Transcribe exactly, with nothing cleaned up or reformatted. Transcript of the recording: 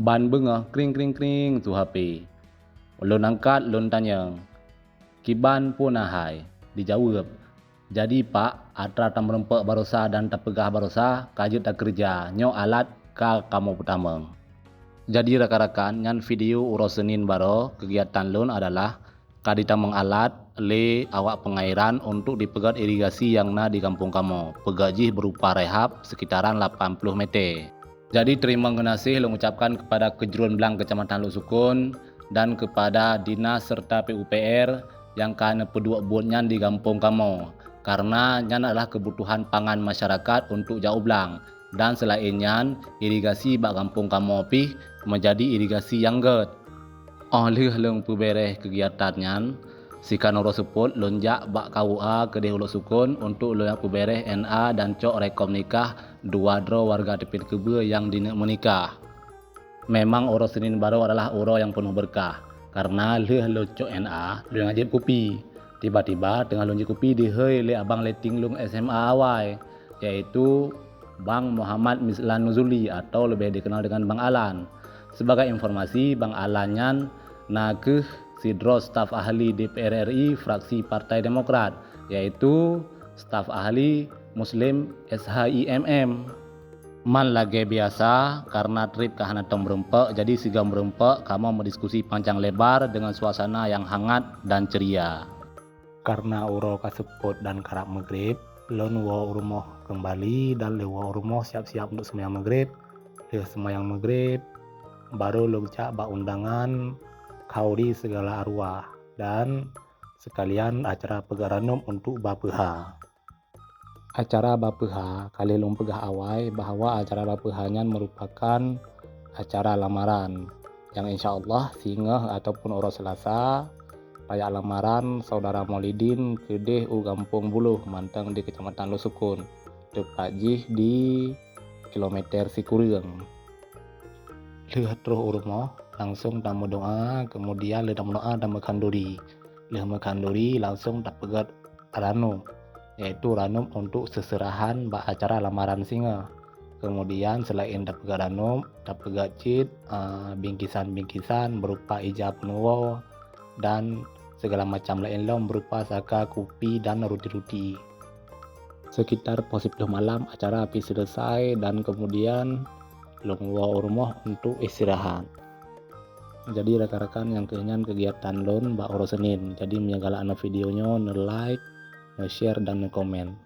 Ban beungoh kring kring kring su H P. Lôn angkat lôn tanyong, "Kiban peue na hai?" Dijaweueb, "Jadi Pak, atra tameurumpok barosa dan tapeugah barosa ka jeuet takeureuja, nyoe alat ka kamoe peutamong." Jadi rakan-rakan, nyan video uroe Senin baroe, keugiatan lôn adalah ka jitamong alat lé awak peungairan untuk dipeugét irigasi nyang na di gampông kamoe. Peugét jih beurupa rehab sekitaran lapan puluh meter. Jadi teurimong geunaséh lôn ucapkan keupada Keujruen Blang Keucamatan Lhoksukon dan keupada dinas serta P U P R nyang ka neupeuduek buet nyan di gampông kamoe, karena nyan adalah keubutuhan pangan masyarakat untuk jak u blang. Dan seulaén nyan, irigasi bak gampông kamoe pih meujadi irigasi nyang gét. Óh lheueh lôn peubéréh keugiatan nyan, sikan uroe seupôt lôn jak bak K U A keudéh u Lhoksukon untuk lôn peubéréh N A dan cok rekom nikah dua droe warga Teupin Keubeue nyang jineuk meunikah. Memang uroe Senin baroe adalah uroe nyang peunoh beureukat, karena lheueh lôn cok N A, lôn jieb kupi. Tiba-tiba teungoh lôn jieb kupi dihôi lé abang letting lôn S M A awai, yaitu Bang Muhammad Mislan Nuzuli atau leubeh dikenal dengan Bang Alan. Sebagai informasi, Bang Alan nyan na kheueh sidroe staf ahli D P R R I fraksi Partai Demokrat, yaitu staf ahli Muslim S H I M M. Man lagée biasa, karena trip ka hana tom meurumpok, jadi sigoe meurumpok kamoe meudiskusi panjang lebar dengan suasana nyang hangat dan ceria. Karena uroe ka seupôt dan karab meugrib, lôn woe u rumoh keumbali dan lheueh woe u rumoh siap-siap untuk seumayang meugrib. Lheueh seumayang meugrib, baru lôn jak bak undangan khauri sigala arwah dan sekalian acara peugah ranub untuk bapeuha. Acara bapeuha, ka lheueh lôn peugah awai bahwa acara bapeuha nyan meurupakan acara lamaran nyang insya Allah singoh ataupun uroe Seulasa, raya lamaran Saudara Maulidin keudeh u Gampông Buloh mantong di Keucamatan Lhoksukon, teupat jih di kilometer sikureueng. Lheueh troh u rumoh, langsong tameudoa, kemudian lheueh tameudoa, tameukhanduri. Lheueh meukhanduri, langsong tapeugét ranub, yaitu ranub untuk seuseuerahan bak acara lamaran singoh. Kemudian, seulaén tapeugét ranub, tapeugét cit, a, bingkisan-bingkisan beurupa ija peunuwoe dan sigala macam laén lom beurupa saka, kupi, dan ruti-ruti. Sekitar poh siploh malam acara pih seuleusai dan kemudian lôn woe u rumoh untuk istirahat. Jadi rakan-rakan, nyang keuh nyan keugiatan lôn bak uroe Senin. Jadi meunyoe galak na video nyoe, neu-like, neu-share dan neukomen.